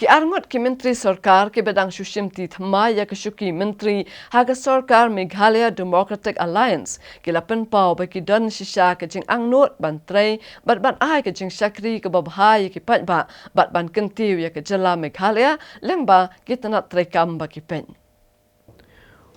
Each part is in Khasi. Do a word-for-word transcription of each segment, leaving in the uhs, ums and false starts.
Ki arngut ki myntri sorkar kiba dang shu shimti thymmai ïa ka shuki myntri ha ka sorkar Meghalaya Democratic Alliance ki la pynpaw ba ki don shisha ka jingangnud ban trei bad ban ai ka jingshakri kaba bha ïa ki paidbah bad ban kyntiew ïa ka jylla Meghalaya lyngba ki tnat treikam ba ki peit.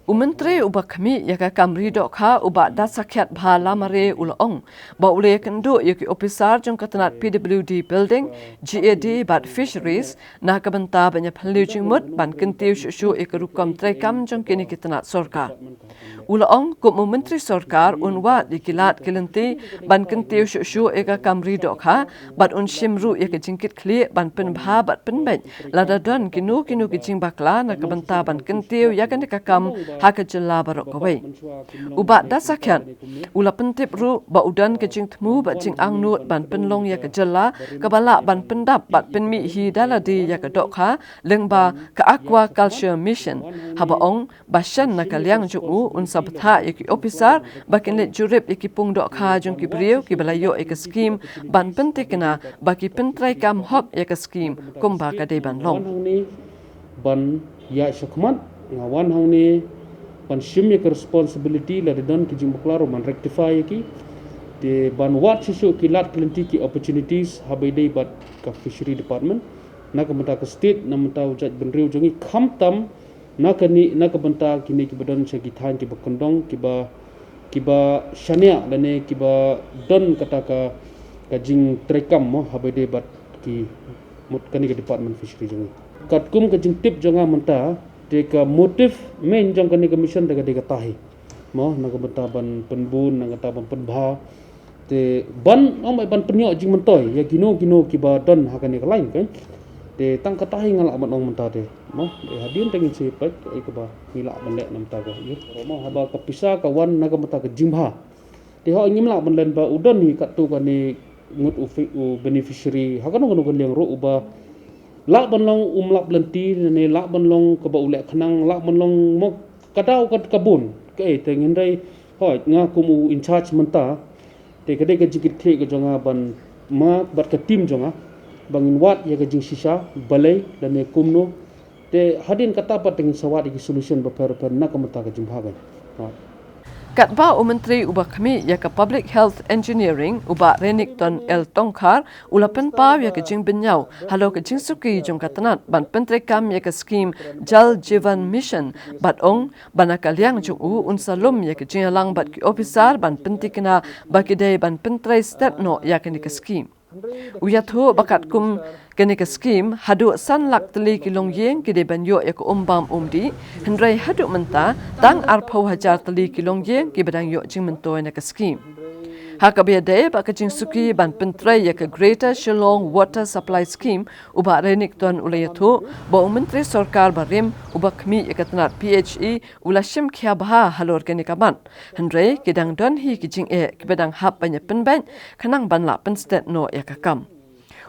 U Myntri uba khmih ïa ka kam ri dohkha u Bah Dasakhiatbha Lamare u la ong ba u la ïakynduh ïa ki ophisar jong ka tnat P W D Building, G A D bad Fisheries na ka bynta ban ïaphylliew jingmut ban kyntiew shuh shuh ïa ka rukom treikam jong kine ki tnat sorkar. U la ong kum u Myntri Sorkar un wad ïa ki lad ki lynti ban kyntiew shuh shuh ïa ka kam ri dohkha bad un shim ruh ïa ka jingkitkhlieh ban pynbha bad pynbeit lada don kino kino ki jingbakla na ka bynta ban kyntiew ïa kane ka kam ha ka jylla baroh kawei. U Bah Dasakhiat u la pyntip ruh ba u don ka jingthmu bad jingangnud ban pynlong ïa ka jylla kaba lah ban pyndap bad pynmih hi da lade ïa ka dohkha lyngba ka Aquaculture Mission, haba ong ba shen na ka liang jong u un sa bthah ïa ki ophisar ba kin leit jurip ïa ki pung dohkha jong ki briew kiba la ïoh ïa ka skim ban pyntikna ba ki pyntreikam hok ïa ka skim kumba ka dei ban long. Wan hangne ban ïaid shakhmat, nga wan hangne ban shim ïa ka responsibility lada don ki jingbakla ruh ban rectify ïa ki. Te ban wad shuh shuh ki lad ki lynti ki opportunities haba ïadei bad ka Fishery Department na ka bynta ka state, na ka bynta u jaitbynriew jong ngi, khamtam na kane, na ka bynta kine kiba don sha ki thaiñ kiba kyndong, kiba, kiba shaniah lane kiba don kata ka, ka jingtreikam mo haba ïadei bad ki mut kane ka Department Fishery jong ngi. Katkum ka jingtip jong nga mynta, te ka motive main jong kane ka mission te ka dei kata hi mo, na ka bynta ban pynbun, na ka bynta ban pynbha. Te ban, ym ban pynïoh jingmyntoi ïa kino kino kiba don ha kane ka line, kan. Te tang kata hi nga lah ban ong mynta te mo, te hadien te ngin sa peit kaei kaba ngi lah ban leh na ka bynta ka, ïa mo, haba ka pisa ka wan na ka bynta ka jingbha. Te hooid ngim lah ban len ba u don hi katto katne ngut u fi-, u beneficiary ha kano kano ka liang ruh uba lah ban long um lap lynti ne lah ban long kaba u leh khnang, lah ban long mo, ka daw ka, ka bun. Kaei te ngin dei, hooid nga kum u in charge mynta, te ka dei ka jingkitkhlieh ka jong nga ban, ma bad ka team jong nga, ba ngin wad ïa ka jingshisha balei lane kumno. Te hadien kata pat te ngin sa wad ïa ki solution bapher bapher na ka bynta ka jingbha, kan. Hooid. Katba u Myntri uba khmih ïa ka Public Health Engineering u Bah Renikton L Tongkhar u la pynpaw ïa ka jingbynñiaw halor ka jingsuki jong ka tnat ban pyntreikam ïa ka skim Jal Jeevan Mission bad ong ba na ka liang jong u un sa lum ïa ka jingïalang bad ki ophisar ban pyntikna ba ki dei ban pyntrei stet noh ïa kane ka skim. U ïathuh ba katkum kane ka skim haduh san lak tylli ki longïing ki dei ban ïoh ïa ka um bam um dih, hynrei haduh mynta tang arphew hajar tylli ki longïing kiba dang ïoh jingmyntoi na ka skim. Ha kaba ïadei bad ka jingsuki ban pyntrei ïa ka Greater Shillong Water Supply Scheme, u Bah Renikton u la ïathuh ba u Myntri Sorkar barim uba khmih ïa ka tnat P H E u la shim khia bha halor kane ka mat. Hynrei ki dang don hi ki jingeh kiba dang hap ban ïa pynbeit khnang ban lah pynstet noh ïa ka kam.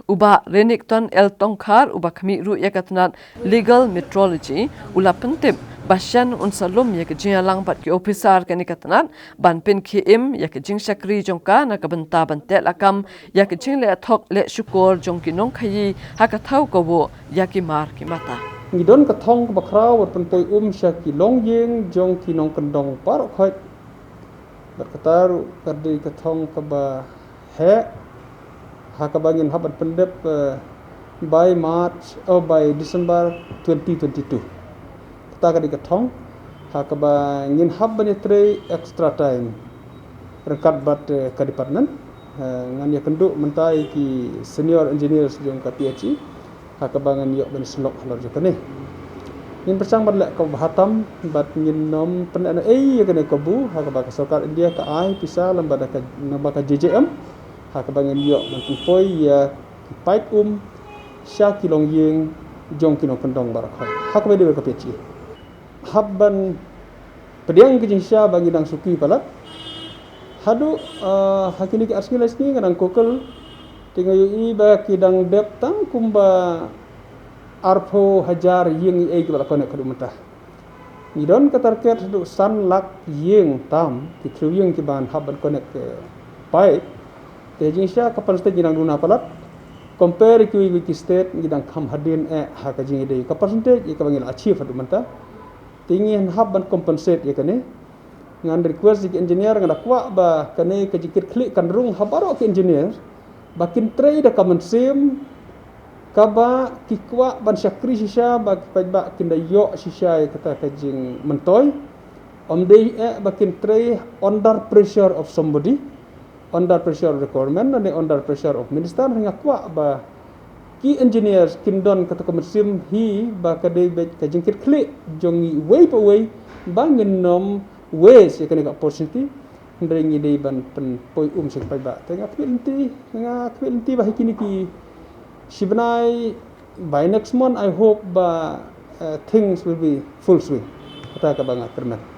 U Bah Renikton L Tongkhar uba khmih ruh ïa ka tnat Legal Metrology u la pyntip ba shen un sa lum ïa ka jingïalang bad ki ophisar kane ka tnat ban pynkhie im ïa ka jingshakri jong ka na ka bynta ban teh lakam ïa ka jingleh thok leh shukor jong ki nongkhaïi ha ka thaw ka woh ïa ki mar ki mata. Ngi don ka thong kaba khraw ban pynpoi um sha ki longïing jong ki nongkyndong baroh khoit. Bad kata ruh ka dei ka thong kaba heh ha kaba ngin hap ban pyndep, eh, by March, oh, by December twenty twenty-two. Kata ka dei ka thong ha kaba ngin hap ban ïatrei extra time ryngkat bad, eh, ka department. Eh, ngan ïakynduh mynta ïa ki senior engineers jong ka P H E ha kaba ngan ïoh ban syllok halor jong kane. Ngin pyrshang ban leh kaba bha tam bad ngin nym pynneh noh ei ïa kane kabu ha kaba ka sorkar India ka ai pisa lem bad ka, lem bad ka J J M ha kaba ngin ïoh ban pynpoi ïa ki paip um sha ki longïing jong ki nongkyndong baroh khoit ha kaba dei bad ka P H E. Hap ban pdiang ka jingshisha ba ngi dang suki palat. Haduh, ah, ha kine ki ar sngi lai sngi nga dang kukel, te nga ïohi ba ki dang dep tang kumba arphew hajar ïing ei kiba la connect haduh mynta. Ngi don ka target haduh san lak ïing tam, ki thriew ïing kiban hap ban connect, eh, pipe. Te jingshisha ka pynstep ngi dang duna palat. Compare ïa kiwei kiwei ki state, ngi dang kham hadien eh ha ka jingïadei ka percentage ïa kaba ngi la achieve haduh mynta. Te ngi hap ban compensate ïa kane. Ngan request ïa ki engineer, ngan da kwah ba kane ka jingkitkhlieh kan rung ha baroh ki engineer ba kin trei da ka mynsiem kaba ki kwah ban shakri shisha, ba ki paidbah kin da ïoh shisha ïa kata ka jingmyntoi. Ym dei eh ba kin trei under pressure of somebody, under pressure of the government, ne under pressure of minister. Nga kwah ba ki engineers kin don kata ka mynsiem hi ba ka dei beit ka jingkitkhlieh jong ngi uwei pa uwei, ba ngin ym waste ïa kane ka opportunity. Hynrei ngi dei ban pynpoi um sha ki paidbah. Te nga khmih lynti, nga khmih lynti ba ha kine ki shi bnai, by next month, I hope ba, uh, things will be full swing. Kata kaba nga kyrmen.